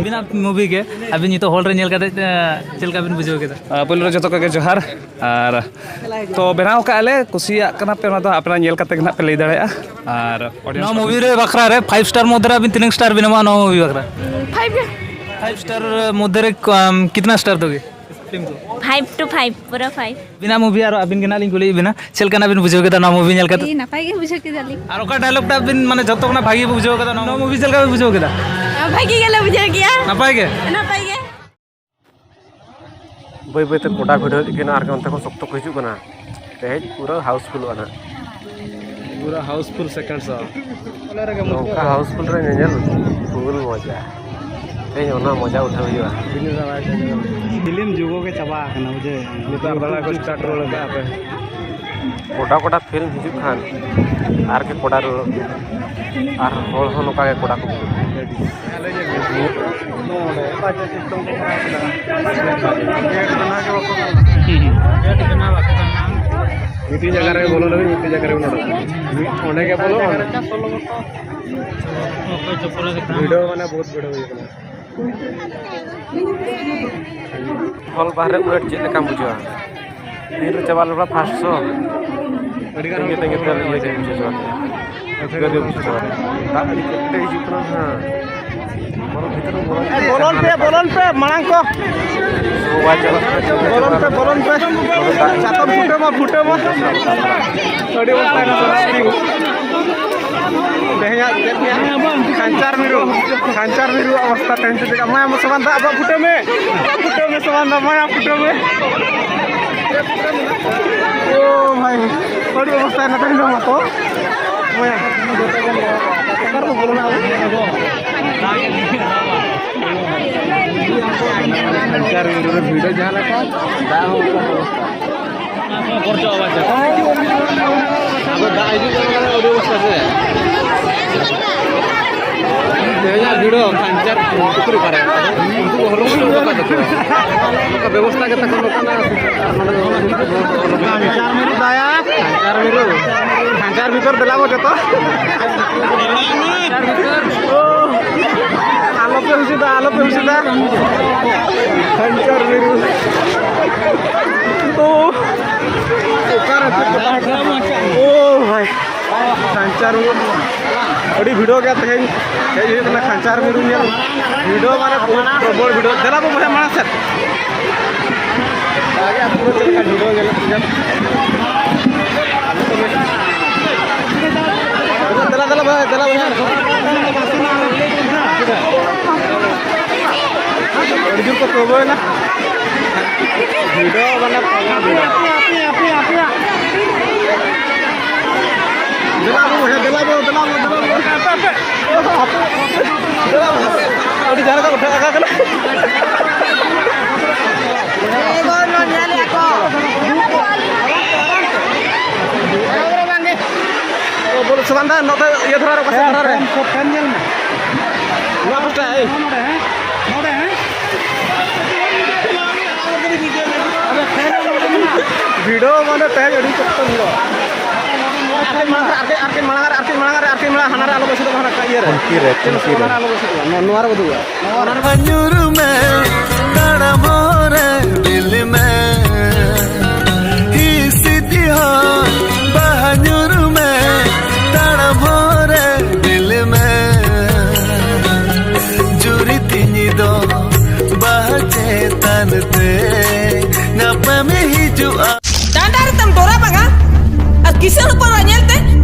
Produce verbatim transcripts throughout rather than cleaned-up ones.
ᱟᱹᱵᱤᱱᱟᱜ movie ᱜᱮ ᱟᱹᱵᱤᱱ ᱱᱤᱛᱚᱜ hall ᱨᱮ ᱧᱮᱞ ᱠᱟᱛᱮ, ᱮ, ᱪᱮᱫ ᱞᱮᱠᱟ ᱵᱤᱱ ᱵᱩᱡᱷᱟᱹᱣ ᱠᱮᱫᱟ? ᱟᱨ ᱯᱳᱭᱞᱳ ᱨᱮ ᱡᱚᱛᱚ ᱠᱚᱜᱮ ᱡᱚᱦᱟᱨ᱾ ᱟᱨ ᱛᱚ ᱵᱮᱱᱟᱣ ᱠᱟᱜᱼᱟ ᱞᱮ, ᱠᱩᱥᱤᱭᱟᱜ ᱠᱟᱱᱟ ᱯᱮ, ᱚᱱᱟ ᱫᱚ ᱟᱯᱮ ᱧᱮᱞ ᱠᱟᱛᱮ ᱜᱮ ᱱᱟᱦᱟᱜ ᱯᱮ ᱞᱟᱹᱭ ᱫᱟᱲᱮᱭᱟᱜᱼᱟ᱾ ᱟᱨ audience ᱱᱚᱣᱟ movie ᱨᱮ ᱵᱟᱠᱷᱨᱟ ᱨᱮ five star ᱢᱚᱫᱽᱫᱷᱮ ᱨᱮ ᱟᱹᱵᱤᱱ ᱛᱤᱱᱟᱹᱜ star ᱵᱤᱱ ᱮᱢᱟ ᱱᱚᱣᱟ movie ᱵᱟᱠᱷᱨᱟ? Five ᱜᱮ᱾ Five star ᱢᱚᱫᱽᱫᱷᱮ ᱨᱮ, ᱟᱢ, ᱠᱤᱛᱱᱟ star ᱫᱳᱜᱮ film ᱠᱚ? Five to five, ᱯᱩᱨᱟᱹ five᱾ ᱟᱹᱵᱤᱱᱟᱜ movie ᱟᱨ ᱟᱹᱵᱤᱱ ᱜᱮ ᱱᱟᱦᱟᱜ ᱞᱤᱧ ᱠᱩᱞᱤᱭᱮᱫ ᱵᱤᱱᱟ, ᱪᱮᱫ ᱞᱮᱠᱟᱱᱟᱜ ᱵᱤᱱ ᱵᱩᱡᱷᱟᱹᱣ ᱠᱮᱫᱟ ᱱᱚᱣᱟ movie ᱧᱮᱞ ᱠᱟᱛᱮ? ᱟᱹᱰᱤ ᱱᱟᱯᱟᱭ ᱜᱮ ᱵᱩᱡᱷᱟᱹᱣ ᱠᱮᱫᱟᱞᱤᱧ᱾ ᱟᱨ ᱚᱠᱟ dialogue ᱴᱟᱜ ᱵᱤᱱ, ᱢᱟᱱᱮ, ᱡᱚᱛᱚ ᱠᱷᱚᱱᱟᱜ ᱵᱷᱟᱜᱤ ᱵᱩᱡᱷᱟᱹᱣ ᱠᱮᱫᱟ ᱱᱚᱣᱟ movie ᱪᱮᱫ ᱞᱮᱠᱟ ᱵᱤᱱ ᱵᱩᱡᱷᱟᱹᱣ ᱠᱮᱫᱟ? ᱵᱷᱟᱜᱤ ᱜᱮᱞᱮ ᱵᱩᱡᱷᱟᱹᱣ ᱠᱮᱜᱼᱟ᱾ ᱱᱟᱯᱟᱭ ᱜᱮ? ᱱᱟᱯᱟᱭ ᱜᱮ᱾ ᱵᱟᱹᱭ ᱵᱟᱹᱭ ᱛᱮ ᱠᱚᱰᱟ ᱵᱷᱤᱲᱟᱹᱣ ᱤᱫᱤᱜ ᱠᱟᱱᱟ ᱟᱨ ᱚᱱᱛᱮ ᱠᱷᱚᱱ ᱥᱚᱠᱛᱚ ᱠᱚ ᱦᱤᱡᱩᱜ ᱠᱟᱱᱟ᱾ ᱛᱮᱦᱮᱧ ᱯᱩᱨᱟᱹ housefullᱚᱜᱼᱟ ᱱᱟᱦᱟᱜ᱾ ᱯᱩᱨᱟᱹ housefull second show᱾ ᱱᱚᱝᱠᱟ housefull ᱨᱮ ᱧᱮᱧᱮᱞ full ᱢᱚᱡᱟ᱾ ᱛᱮᱦᱮᱧ ᱚᱱᱟ ᱢᱚᱡᱟ ᱩᱴᱷᱟᱹᱣ ᱦᱩᱭᱩᱜᱼᱟ᱾ ᱯᱷᱤᱞᱢ ᱡᱩᱜᱚ ᱜᱮ ᱪᱟᱵᱟ ᱟᱠᱟᱱᱟ, ᱵᱩᱡᱷᱟᱹᱣ᱾ ᱱᱤᱛᱚᱜ ᱟᱵᱟᱨ ᱠᱚ start ᱨᱩᱣᱟᱹᱲ ᱠᱟᱜᱼᱟ ᱯᱮ᱾ ᱠᱚᱰᱟ ᱠᱚᱰᱟ ᱯᱷᱤᱞᱢ ᱦᱤᱡᱩᱜ ᱠᱷᱟᱱ ᱟᱨ ᱠᱤ ᱠᱚᱰᱟ ᱨᱩᱣᱟᱹᱲ ᱟᱨ ᱦᱚᱲ ᱦᱚᱸ ᱱᱚᱝᱠᱟ ᱜᱮ ᱠᱚᱰᱟ ᱠᱚ ᱵᱷᱤᱲᱟᱹᱜ᱾ ᱢᱤᱫᱴᱤᱡ ᱡᱟᱭᱜᱟ ᱨᱮ ᱵᱚᱞᱚ ᱞᱟᱹᱜᱤᱫ ᱢᱤᱫᱴᱤᱡ ᱡᱟᱭᱜᱟ ᱨᱮ ᱵᱚᱞᱚ ᱞᱟᱹᱜᱤᱫ ᱚᱸᱰᱮ ᱜᱮ ᱵᱚᱞᱚ᱾ ᱵᱷᱤᱲᱟᱹᱣ ᱢᱟᱱᱮ ᱵᱚᱦᱩᱛ ᱵᱷᱤᱲᱟᱹᱣ ᱦᱩᱭ ᱠᱟᱱᱟ᱾ ᱦᱚᱞ ᱵᱟᱦᱨᱮ ᱩᱱᱟᱹᱜ ᱪᱮᱫ ᱞᱮᱠᱟᱢ ᱵᱩᱡᱷᱟᱹᱣᱟ? ᱛᱤᱱ ᱨᱮ ᱪᱟᱵᱟ ᱞᱮᱱᱟ first show? ᱟᱹᱰᱤ ᱜᱟᱱ ᱛᱮᱸᱜᱮ ᱛᱮᱸᱜᱮ ᱛᱮ ᱤᱭᱟᱹ ᱜᱮ ᱵᱩᱡᱷᱟᱹᱣ ᱪᱟᱵᱟ ᱠᱮᱫᱟ᱾ ᱩᱫᱽᱜᱟᱹᱨ ᱜᱮ ᱵᱩᱡᱷᱟᱹᱣ ᱪᱟᱵᱟ ᱠᱮᱫᱟ᱾ ᱫᱟᱜ ᱟᱹᱰᱤ ᱠᱮᱴᱮᱡ ᱦᱤᱡᱩᱜ ᱠᱟᱱᱟ ᱦᱟᱸᱜ᱾ ᱵᱚᱞᱚ ᱵᱷᱤᱛᱨᱤ ᱨᱮ ᱵᱚᱞᱚ ᱵᱚᱞᱚᱱ ᱯᱮ, ᱵᱚᱞᱚᱱ ᱯᱮ, ᱢᱟᱲᱟᱝ ᱠᱚ᱾ ᱥᱚ ᱵᱟᱭ ᱪᱟᱞᱟᱜ ᱠᱟᱱᱟ᱾ ᱵᱚᱞᱚᱱ ᱯᱮ, ᱵᱚᱞᱚᱱ ᱯᱮ᱾ ᱪᱟᱛᱚᱢ ᱯᱷᱩᱴᱟᱹᱣ ᱢᱟ, ᱯᱷᱩᱴᱟᱹᱣ ᱢᱟ᱾ ᱟᱹᱰᱤ ᱚᱵᱚᱥᱛᱟ ᱦᱮᱱᱟᱜ ᱛᱟᱵᱚᱱᱟ᱾ ᱛᱮᱦᱮᱧᱟᱜ ᱪᱮᱫ ᱨᱮᱭᱟᱜ? ᱠᱷᱟᱧᱪᱟᱨ ᱢᱤᱨᱩ, ᱠᱷᱟᱧᱪᱟᱨ ᱢᱤᱨᱩᱣᱟᱜ ᱚᱵᱚᱥᱛᱟ ᱛᱮᱦᱮᱧ ᱪᱮᱫ ᱞᱮᱠᱟ? ᱢᱟᱭᱟ ᱥᱚᱵᱟᱱ ᱫᱟᱜ ᱫᱚ ᱯᱷᱩᱴᱟᱹᱣ ᱢᱮ, ᱯᱷᱩᱴᱟᱹᱣ ᱢᱮ ᱥᱚᱵᱟᱱ ᱫᱟ, ᱢᱟᱭᱟ ᱯᱷᱩᱴᱟᱹᱣ ᱢᱮ᱾ ᱳ ᱵᱷᱟᱭ, ᱟᱹᱰᱤ ᱚᱵᱚᱥᱛᱟ ᱦᱮᱱᱟᱜ ᱛᱟᱵᱚᱱᱟ ᱛᱚ᱾ ᱢᱟᱭᱟ, ᱚᱠᱟ ᱨᱮᱵᱚ ᱵᱚᱞᱚᱱᱟ ᱟᱵᱚ? ᱠᱷᱟᱧᱪᱟᱨ ᱢᱤᱨᱩ ᱨᱮ ᱵᱷᱤᱲ ᱡᱟᱦᱟᱸ ᱞᱮᱠᱟ, ᱫᱟᱜ ᱦᱚᱸ ᱚᱱᱠᱟ ᱚᱵᱚᱥᱛᱟ᱾ ᱟᱫᱚ ᱫᱟᱜ ᱦᱤᱡᱩᱜ ᱠᱟᱱᱟ, ᱢᱟᱱᱮ ᱟᱹᱰᱤ ᱚᱵᱚᱥᱛᱟ ᱥᱮ᱾ ᱛᱮᱦᱮᱧᱟᱜ ᱵᱷᱤᱲ ᱦᱚᱸ ᱠᱷᱟᱧᱪᱟᱨ ᱯᱩᱠᱷᱨᱤ ᱯᱟᱨᱮ᱾ ᱩᱱᱠᱩ ᱠᱚ ᱦᱚᱞᱚᱝ ᱠᱚ ᱫᱚᱦᱚ ᱠᱟᱜ ᱛᱟᱠᱚᱣᱟ᱾ ᱚᱱᱠᱟ ᱵᱮᱵᱚᱥᱛᱟ ᱜᱮ ᱛᱟᱠᱚ ᱱᱚᱝᱠᱟᱱᱟᱜ᱾ ᱠᱷᱟᱧᱪᱟᱨ ᱢᱤᱨᱩ ᱫᱟᱭᱟ᱾ ᱠᱷᱟᱧᱪᱟᱨ ᱢᱤᱨᱩ᱾ ᱠᱷᱟᱧᱪᱟᱨ ᱵᱷᱤᱛᱚᱨ ᱫᱮᱞᱟ ᱵᱚ ᱡᱚᱛᱚ᱾ ᱠᱷᱟᱧᱪᱟᱨ ᱵᱷᱤᱛᱚᱨ᱾ ᱳ, ᱟᱞᱚᱯᱮ ᱦᱩᱫᱤᱥᱟ, ᱠᱷᱟᱧᱪᱟᱨ ᱢᱤᱨᱩ᱾ ᱳ᱾ ᱚᱠᱟᱨᱮ ᱪᱮᱫ ᱠᱚ ᱛᱟᱦᱮᱸ ᱠᱟᱱᱟ? ᱳ ᱵᱷᱟᱭ᱾ ᱠᱷᱟᱧᱪᱟᱨ ᱢᱤᱨᱩ᱾ ᱟᱹᱰᱤ ᱵᱷᱤᱲ ᱜᱮᱭᱟ ᱛᱮᱦᱮᱧ᱾ ᱦᱮᱡ ᱦᱩᱭᱩᱜ ᱠᱟᱱᱟ ᱠᱷᱟᱧᱪᱟᱨ ᱢᱤᱨᱩ ᱧᱮᱞ᱾ ᱵᱷᱤᱲ ᱢᱟᱱᱮ ᱯᱨᱚᱵᱚᱞ ᱵᱷᱤᱲ᱾ ᱫᱮᱞᱟ ᱵᱚ ᱵᱚᱭᱦᱟ ᱢᱟᱲᱟᱝ ᱥᱮᱫ᱾ ᱫᱮᱞᱟ, ᱫᱮᱞᱟ ᱵᱷᱟᱭ, ᱫᱮᱞᱟ ᱵᱷᱟᱭ᱾ ᱟᱹᱰᱤ ᱡᱳᱨ ᱠᱚ ᱛᱚᱜᱚᱭᱮᱱᱟ᱾ ᱵᱷᱤᱲ ᱢᱟᱱᱮ ᱯᱟᱜᱞᱟ ᱵᱷᱤᱲ᱾ ᱫᱮᱞᱟ ᱵᱚ, ᱦᱮᱸ, ᱫᱮᱞᱟ ᱵᱚ, ᱫᱮᱞᱟ ᱵᱚ᱾ ᱟᱹᱰᱤ ᱡᱟᱦᱟᱸ ᱞᱮᱠᱟ ᱠᱚ ᱴᱷᱮᱡ ᱟᱠᱟ ᱠᱟᱱᱟ᱾ ᱵᱚᱞ ᱥᱟᱢᱟᱱ ᱫᱟ, ᱱᱚᱛᱮ ᱤᱭᱟᱹ ᱫᱷᱟᱨᱟ ᱨᱮ, ᱚᱠᱟ ᱥᱮᱫ ᱫᱷᱟᱨᱟ ᱨᱮ? ᱯᱷᱮᱱ, ᱯᱷᱮᱱ ᱧᱮᱞ ᱢᱮ᱾ ᱱᱚᱣᱟ ᱯᱟᱥᱴᱟ, ᱮᱭ᱾ ᱱᱚᱰᱮ, ᱦᱮᱸ? ᱱᱚᱰᱮ, ᱦᱮᱸ? ᱟᱨᱮ, ᱯᱷᱮᱱ ᱱᱚᱰᱮ ᱢᱮᱱᱟᱜᱼᱟ᱾ ᱵᱷᱤᱲ ᱢᱟᱱᱮ ᱛᱮᱦᱮᱧ ᱟᱹᱰᱤ ᱥᱚᱠᱛᱚ ᱵᱷᱤᱲ᱾ ᱟᱨ ᱠᱟᱹᱡ ᱢᱟᱲᱟᱝ ᱨᱮ, ᱟᱨ ᱠᱟᱹᱡ, ᱟᱨ ᱠᱟᱹᱡ ᱢᱟᱲᱟᱝ ᱨᱮ, ᱟᱨ ᱠᱟᱹᱡ ᱢᱟᱲᱟᱝ ᱨᱮ, ᱟᱨ ᱠᱟᱹᱡ ᱢᱟᱲᱟᱝ, ᱦᱟᱱᱟ ᱨᱮ ᱟᱞᱚ ᱵᱚᱥᱮᱫᱚᱜ ᱢᱟ, ᱦᱟᱱᱟ ᱤᱭᱟᱹ ᱨᱮ᱾ ᱴᱷᱩᱱᱠᱤ ᱨᱮ, ᱴᱷᱩᱱᱠᱤ ᱨᱮ᱾ ᱦᱟᱱᱟ ᱨᱮ ᱟᱞᱚ ᱵᱚᱥᱮᱫᱚᱜ ᱢᱟ᱾ ᱱᱚᱣᱟ, ᱱᱚᱣᱟ ᱨᱮ ᱵᱚᱥᱮᱫᱚᱜ ᱢᱟ᱾ ᱧᱩᱨ ᱢᱮ, ᱛᱟᱲᱟᱢ ᱦᱚᱨ ᱨᱮ ᱵᱤᱞ ᱢᱮ᱾ ᱦᱤᱸᱥᱤᱫ ᱦᱚᱭ ᱵᱟᱦᱟ ᱧᱩᱨ ᱢᱮ, ᱛᱟᱲᱟᱢ ᱦᱚᱨ ᱨᱮ ᱵᱤᱞ ᱢᱮ᱾ ᱡᱩᱨᱤ ᱛᱤᱧ ᱫᱚ ᱵᱟᱦᱟ ᱪᱮᱛᱟᱱ ᱛᱮ ᱧᱟᱯᱟᱢᱮ ᱦᱤᱡᱩᱜᱼᱟ᱾ ᱰᱟᱸᱰᱟ ᱨᱮᱛᱟᱢ ᱰᱚᱨᱟ ᱵᱟᱝᱟ ᱟᱨ ᱠᱤᱥᱟᱹᱬ ᱦᱚᱯᱚᱱ ᱚᱲᱟᱜ ᱧᱮᱞᱛᱮ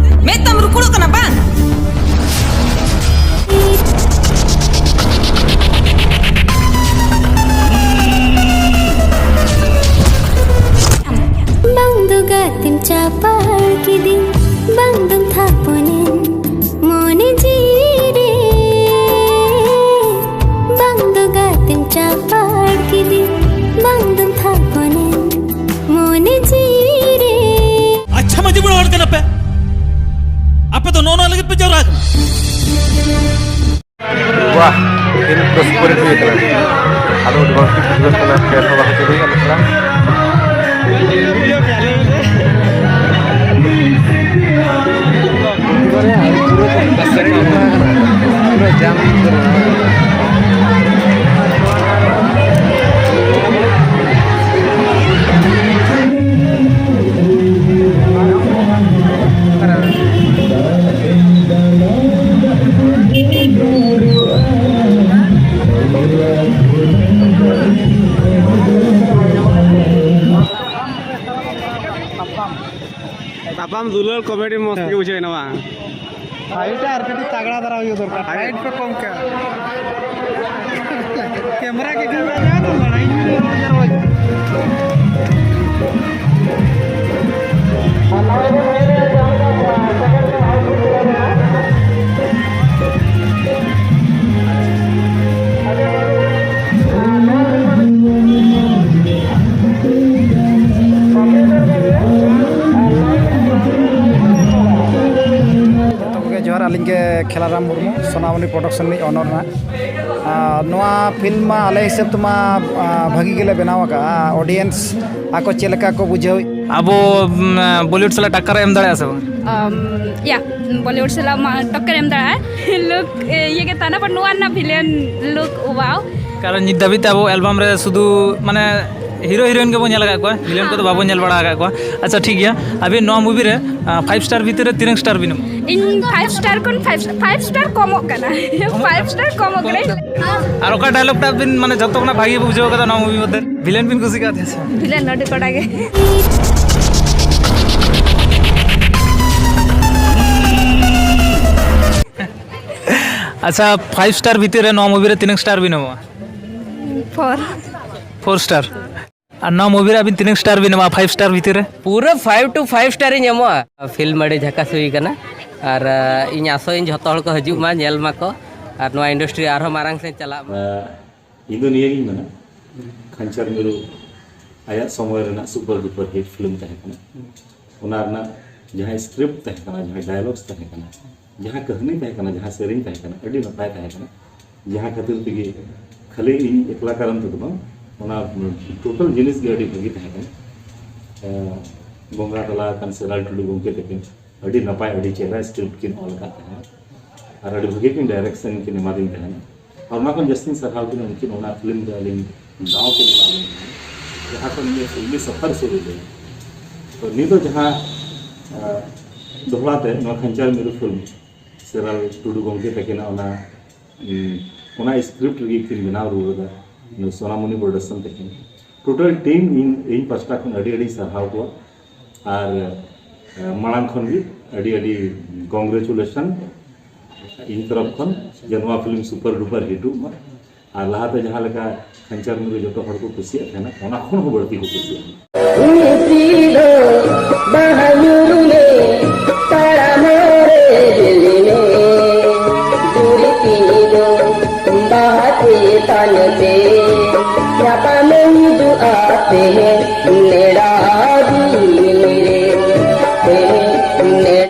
ᱢᱮᱫ ᱛᱟᱢ ᱨᱩᱠᱩᱲᱚᱜ ᱠᱟᱱᱟ ᱵᱟᱝ? ᱵᱟᱝ ᱫᱚ ᱜᱟᱛᱮᱢ ᱪᱟᱯᱟᱲ ᱠᱤᱫᱤᱧ, ᱵᱟᱝ ᱫᱚᱢ ᱛᱷᱟᱯᱚᱱᱮᱱ ᱢᱚᱱᱮ ᱡᱤᱣᱤ ᱨᱮ᱾ ᱵᱟᱝ ᱫᱚ ᱜᱟᱛᱮᱢ ᱪᱟᱯᱟᱲ ᱠᱤᱫᱤᱧ, ᱵᱟᱝ ᱫᱚᱢ ᱛᱷᱟᱯᱚᱱᱮᱱ ᱢᱚᱱᱮ ᱡᱤᱣᱤ ᱨᱮ᱾ ᱟᱪᱪᱷᱟ, ᱢᱟᱹᱡᱷᱤ ᱵᱩᱲᱦᱤ ᱦᱚᱲ ᱠᱟᱱᱟ ᱯᱮ ᱟᱯᱮ ᱫᱚ, ᱱᱚᱜᱼᱚ ᱱᱚᱣᱟ ᱞᱟᱹᱜᱤᱫ ᱯᱮ ᱡᱟᱣᱨᱟ ᱟᱠᱟᱱᱟ? ᱵᱟᱦ, ᱛᱤᱱ ᱯᱨᱚᱥᱯᱚᱨᱤ ᱦᱩᱭ ᱠᱟᱱᱟ᱾ ᱟᱫᱚ ᱩᱱᱤ ᱵᱟᱝ ᱴᱷᱤᱠ ᱵᱩᱡᱷᱟᱹᱣ ᱠᱟᱱᱟ, ᱯᱷᱮᱱ ᱦᱚᱸ ᱵᱟᱝ ᱪᱟᱹᱞᱩᱭᱟ ᱱᱚᱝᱠᱟ᱾ ᱯᱩᱨᱟᱹ ᱡᱟᱢ ᱩᱛᱟᱹᱨ ᱮᱱᱟ᱾ ᱵᱟᱢ ᱫᱩᱞᱟᱹᱲ ᱠᱚᱢᱮᱰᱤ ᱢᱚᱡᱽ ᱜᱮ ᱵᱩᱡᱷᱟᱹᱣ ᱮᱱᱟ ᱵᱟᱝ? ᱯᱷᱟᱭᱤᱴ ᱟᱨ ᱠᱟᱹᱴᱤᱡ ᱛᱟᱜᱲᱟ ᱫᱷᱟᱨᱟ ᱦᱩᱭᱩᱜ ᱫᱚᱨᱠᱟᱨ᱾ ᱯᱷᱟᱭᱤᱴ ᱠᱚ ᱠᱚᱢ ᱠᱟᱜᱼᱟ᱾ ᱠᱮᱢᱨᱟ ᱜᱮ ᱡᱩᱞ ᱨᱟᱡᱟ ᱫᱚ ᱞᱟᱲᱟᱭ ᱢᱮ᱾ ᱡᱚᱛᱚ ᱠᱚᱜᱮ ᱡᱚᱦᱟᱨ, ᱟᱹᱞᱤᱧ ᱜᱮ ᱠᱷᱮᱞᱟᱨᱟᱢ ᱢᱩᱨᱢᱩ, ᱥᱳᱱᱟᱢᱚᱱᱤ ᱯᱨᱚᱰᱟᱠᱥᱚᱱ ᱨᱤᱱᱤᱡ ᱚᱱᱟᱨ ᱱᱟᱜ᱾ ᱟᱨ ᱱᱚᱣᱟ ᱯᱷᱤᱞᱢ ᱢᱟ ᱟᱞᱮ ᱦᱤᱥᱟᱹᱵ ᱛᱮᱢᱟ, ᱟᱨ, ᱵᱷᱟᱹᱜᱤ ᱜᱮᱞᱮ ᱵᱮᱱᱟᱣ ᱟᱠᱟᱫᱼᱟ᱾ ᱚᱰᱤᱭᱮᱱᱥ ᱟᱠᱚ ᱪᱮᱫ ᱞᱮᱠᱟ ᱠᱚ ᱵᱩᱡᱷᱟᱹᱣ? ᱟᱵᱚ, ᱩᱢ, ᱵᱚᱞᱤᱣᱩᱰ ᱥᱟᱞᱟᱜ ᱴᱟᱠᱠᱟᱨ ᱮᱢ ᱫᱟᱲᱮᱭᱟᱜᱼᱟ ᱥᱮ ᱵᱟᱝ? ᱟᱢ, ᱭᱟ, ᱵᱚᱞᱤᱣᱩᱰ ᱥᱟᱞᱟᱜ ᱢᱟ ᱴᱚᱠᱠᱚᱨ ᱮᱢ ᱫᱟᱲᱮᱭᱟᱜᱼᱟ᱾ ᱞᱩᱠ, ᱮ, ᱤᱭᱟᱹ ᱜᱮ ᱛᱟᱦᱮᱱᱟ, but ᱱᱚᱣᱟ ᱨᱮᱱᱟᱜ ᱵᱷᱤᱞᱮᱱ ᱞᱩᱠ, wow᱾ ᱠᱟᱨᱚᱱ ᱱᱤᱛ ᱫᱷᱟᱹᱵᱤᱡ ᱛᱮ ᱟᱵᱚ ᱮᱞᱵᱟᱢ ᱨᱮ ᱥᱩᱫᱷᱩ, ᱢᱟᱱᱮ, ᱦᱤᱨᱳ ᱦᱤᱨᱳᱭᱤᱱ ᱜᱮᱵᱚᱱ ᱧᱮᱞ ᱟᱠᱟᱫ ᱠᱚᱣᱟ, ᱵᱷᱤᱞᱮᱱ ᱠᱚᱫᱚ ᱵᱟᱵᱚᱱ ᱧᱮᱞ ᱵᱟᱲᱟ ᱟᱠᱟᱫ ᱠᱚᱣᱟ᱾ ᱟᱪᱪᱷᱟ, ᱴᱷᱤᱠ ᱜᱮᱭᱟ, ᱟᱹᱵᱤᱱ ᱱᱚᱣᱟ ᱢᱩᱵᱷᱤ ᱨᱮ, ᱟ, ᱯᱷᱟᱭᱤᱵᱷ ᱥᱴᱟᱨ ᱵᱷᱤᱛᱤᱨ ᱨᱮ ᱛᱤᱱᱟᱹᱜ ᱥᱴᱟᱨ ᱵᱤᱱ ᱮᱢᱟ? ᱤᱧ ᱯᱷᱟᱭᱤᱵᱷ ᱥᱴᱟᱨ ᱠᱷᱚᱱ ᱯᱷᱟᱭᱤᱵᱷ, ᱯᱷᱟᱭᱤᱵᱷ ᱥᱴᱟᱨ ᱠᱚᱢᱚᱜ ᱠᱟᱱᱟ᱾ ᱯᱷᱟᱭᱤᱵᱷ ᱥᱴᱟᱨ ᱠᱚᱢᱚᱜ ᱠᱟᱱᱟ᱾ ᱟᱨ ᱚᱠᱟ ᱰᱟᱭᱞᱚᱜ ᱴᱟᱜ ᱵᱤᱱ, ᱢᱟᱱᱮ, ᱡᱚᱛᱚ ᱠᱷᱚᱱᱟᱜ ᱵᱷᱟᱜᱮ ᱵᱩᱡᱷᱟᱹᱣ ᱠᱟᱫᱟ ᱱᱚᱣᱟ ᱢᱩᱵᱷᱤ ᱢᱚᱫᱽᱫᱷᱮ? ᱵᱷᱤᱞᱮᱱ ᱵᱤᱱ ᱠᱩᱥᱤ ᱠᱟᱫᱮᱭᱟ ᱥᱮ? ᱵᱷᱤᱞᱮᱱ ᱟᱹᱰᱤ ᱠᱚᱰᱟ ᱜᱮ᱾ ᱟᱪᱪᱷᱟ, ᱯᱷᱟᱭᱤᱵᱷ ᱥᱴᱟᱨ ᱵᱷᱤᱛᱤᱨ ᱨᱮ ᱱᱚᱣᱟ ᱢᱩᱵᱷᱤ ᱨᱮ ᱛᱤᱱᱟᱹᱜ ᱥᱴᱟᱨ ᱵᱤᱱ ᱮᱢᱟ? ᱯᱷᱳᱨ᱾ Four star. ᱟᱨ ᱱᱚᱣᱟ ᱢᱩᱵᱷᱤ ᱨᱮ ᱟᱹᱵᱤᱱ ᱛᱤᱱᱟᱹᱜ ᱥᱴᱟᱨ ᱵᱤᱱ ᱮᱢᱟ, ᱯᱷᱟᱭᱤᱵᱷ ᱥᱴᱟᱨ ᱵᱷᱤᱛᱤᱨ ᱨᱮ? ᱯᱩᱨᱟᱹ ᱯᱷᱟᱭᱤᱵᱷ ᱴᱩ ᱯᱷᱟᱭᱤᱵᱷ ᱥᱴᱟᱨ ᱤᱧ ᱮᱢᱚᱜᱼᱟ᱾ ᱯᱷᱤᱞᱢ ᱟᱹᱰᱤ ᱡᱷᱟᱠᱟᱥ ᱦᱩᱭ ᱠᱟᱱᱟ, ᱟᱨ, ᱟ, ᱤᱧ ᱟᱥᱚᱜ ᱟᱹᱧ ᱡᱷᱚᱛᱚ ᱦᱚᱲ ᱠᱚ ᱦᱤᱡᱩᱜ ᱢᱟ, ᱧᱮᱞ ᱢᱟᱠᱚ, ᱟᱨ ᱱᱚᱣᱟ ᱤᱱᱰᱟᱥᱴᱨᱤ ᱟᱨᱦᱚᱸ ᱢᱟᱨᱟᱝ ᱥᱮᱫ ᱪᱟᱞᱟᱜ ᱢᱟ᱾ ᱟ, ᱤᱧ ᱫᱚ ᱱᱤᱭᱟᱹᱜᱤᱧ ᱢᱮᱱᱟ, ᱠᱷᱟᱧᱪᱟᱨ ᱢᱤᱨᱩ ᱟᱭᱟᱜ ᱥᱚᱢᱚᱭ ᱨᱮᱱᱟᱜ ᱥᱩᱯᱟᱨ ᱰᱩᱯᱟᱨ ᱦᱤᱴ ᱯᱷᱤᱞᱢ ᱛᱟᱦᱮᱸ ᱠᱟᱱᱟ᱾ ᱚᱱᱟ ᱨᱮᱱᱟᱜ ᱡᱟᱦᱟᱸ ᱥᱠᱨᱤᱯᱴ ᱛᱟᱦᱮᱸ ᱠᱟᱱᱟ, ᱡᱟᱦᱟᱸ ᱰᱟᱭᱞᱚᱜᱥ ᱛᱟᱦᱮᱸ ᱠᱟᱱᱟ, ᱡᱟᱦᱟᱸ ᱠᱟᱹᱦᱱᱤ ᱛᱟᱦᱮᱸ ᱠᱟᱱᱟ, ᱡᱟᱦᱟᱸ ᱥᱮᱨᱮᱧ ᱛᱟᱦᱮᱸ ᱠᱟᱱᱟ, ᱟᱹᱰᱤ ᱱᱟᱯᱟᱭ ᱛᱟᱦᱮᱸ ᱠᱟᱱᱟ᱾ ᱡᱟᱦᱟᱸ ᱠᱷᱟᱹᱛᱤᱨ ᱛᱮᱜᱮ ᱠᱷᱟᱹᱞᱤ ᱤᱧ ᱮᱠᱞᱟ ᱠᱟᱨᱚᱱ ᱛᱮᱫᱚ ᱵᱟᱝ, ᱚᱱᱟ ᱴᱳᱴᱟᱞ ᱡᱤᱱᱤᱥ ᱜᱮ ᱟᱹᱰᱤ ᱵᱷᱟᱹᱜᱤ ᱛᱟᱦᱮᱸ ᱠᱟᱱᱟ᱾ ᱮᱸ, ᱵᱚᱸᱜᱟ ᱛᱟᱞᱟ ᱟᱠᱟᱱ ᱥᱮᱨᱟᱞ ᱴᱩᱰᱩ ᱜᱚᱢᱠᱮ ᱛᱟᱹᱠᱤᱱ ᱟᱹᱰᱤ ᱱᱟᱯᱟᱭ, ᱟᱹᱰᱤ ᱪᱮᱦᱨᱟ ᱥᱠᱨᱤᱯᱴ ᱠᱤᱱ ᱚᱞ ᱟᱠᱟᱫ ᱛᱟᱦᱮᱸᱱᱟ ᱟᱨ ᱟᱹᱰᱤ ᱵᱷᱟᱹᱜᱤ ᱠᱤᱱ ᱰᱟᱭᱨᱮᱠᱥᱚᱱ ᱠᱤᱱ ᱮᱢᱟᱫᱤᱧ ᱛᱟᱦᱮᱸᱱᱟ᱾ ᱟᱨ ᱚᱱᱟ ᱠᱷᱚᱱ ᱡᱟᱹᱥᱛᱤᱧ ᱥᱟᱨᱦᱟᱣ ᱠᱤᱱᱟ ᱩᱱᱠᱤᱱ ᱚᱱᱟ ᱯᱷᱤᱞᱢ ᱨᱮ ᱟᱹᱞᱤᱧ ᱫᱟᱣ ᱠᱤᱱ ᱮᱢᱟᱫ ᱞᱤᱧ ᱛᱟᱦᱮᱸᱱᱟ, ᱡᱟᱦᱟᱸ ᱠᱷᱚᱱ ᱤᱧᱟᱹᱜ ᱯᱷᱤᱞᱢᱤ ᱥᱟᱯᱷᱟᱨ ᱥᱩᱨᱩ ᱞᱮᱱᱟ᱾ ᱛᱚ, ᱱᱤᱛ ᱫᱚ ᱡᱟᱦᱟᱸ, ᱟᱸ, ᱫᱚᱦᱲᱟ ᱛᱮ ᱱᱚᱣᱟ ᱠᱷᱟᱧᱪᱟᱨ ᱢᱤᱨᱩ ᱯᱷᱤᱞᱢ ᱥᱮᱨᱟᱞ ᱴᱩᱰᱩ ᱜᱚᱢᱠᱮ ᱛᱟᱹᱠᱤᱱᱟᱜ ᱚᱱᱟ, ᱩᱸ, ᱚᱱᱟ ᱥᱠᱨᱤᱯᱴ ᱨᱮᱜᱮ ᱠᱤᱱ ᱵᱮᱱᱟᱣ ᱨᱩᱣᱟᱹᱲ ᱮᱫᱟ, ᱱᱩᱭ ᱥᱳᱱᱟᱢᱩᱱᱤ ᱯᱨᱚᱰᱟᱠᱥᱚᱱ ᱛᱟᱹᱠᱤᱱ᱾ ᱴᱳᱴᱟᱞ ᱴᱤᱢ ᱤᱧ, ᱤᱧ ᱯᱟᱥᱴᱟ ᱠᱷᱚᱱ ᱟᱹᱰᱤ ᱟᱹᱰᱤᱧ ᱥᱟᱨᱦᱟᱣ ᱠᱚᱣᱟ᱾ ᱟᱨ ᱢᱟᱲᱟᱝ ᱠᱷᱚᱱ ᱜᱮ ᱟᱹᱰᱤ ᱟᱹᱰᱤ ᱠᱚᱝᱜᱨᱮᱪᱩᱞᱮᱥᱚᱱ ᱤᱧ ᱛᱚᱨᱚᱯ ᱠᱷᱚᱱ, ᱡᱮ ᱱᱚᱣᱟ ᱯᱷᱤᱞᱢ ᱥᱩᱯᱟᱨ ᱰᱩᱯᱟᱨ ᱦᱤᱴᱚᱜ ᱢᱟ᱾ ᱟᱨ ᱞᱟᱦᱟᱛᱮ ᱡᱟᱦᱟᱸ ᱞᱮᱠᱟ ᱠᱷᱟᱧᱪᱟ ᱨᱩᱢ ᱨᱮ ᱡᱚᱛᱚ ᱦᱚᱲ ᱠᱚ ᱠᱩᱥᱤᱭᱟᱜ ᱛᱟᱦᱮᱱᱟ, ᱚᱱᱟ ᱠᱷᱚᱱ ᱦᱚᱸ ᱵᱟᱹᱲᱛᱤ ᱠᱚ ᱠᱩᱥᱤᱭᱟᱜᱼᱟ᱾ ᱩᱱᱤ ᱫᱚ ᱵᱟᱦᱟ ᱧᱩᱨᱩ ᱢᱮ, ᱛᱟᱲᱟᱢ ᱨᱮ ᱦᱤᱞᱤ ᱢᱮ, ᱡᱩᱨᱤ ᱛᱤᱧ ᱫᱚ ᱵᱟᱦᱟ ᱪᱮᱛᱟᱱ ᱛᱮ ᱧᱟᱯᱟᱢ ᱦᱤᱡᱩᱜᱼᱟ ᱛᱮᱦᱮᱧ᱾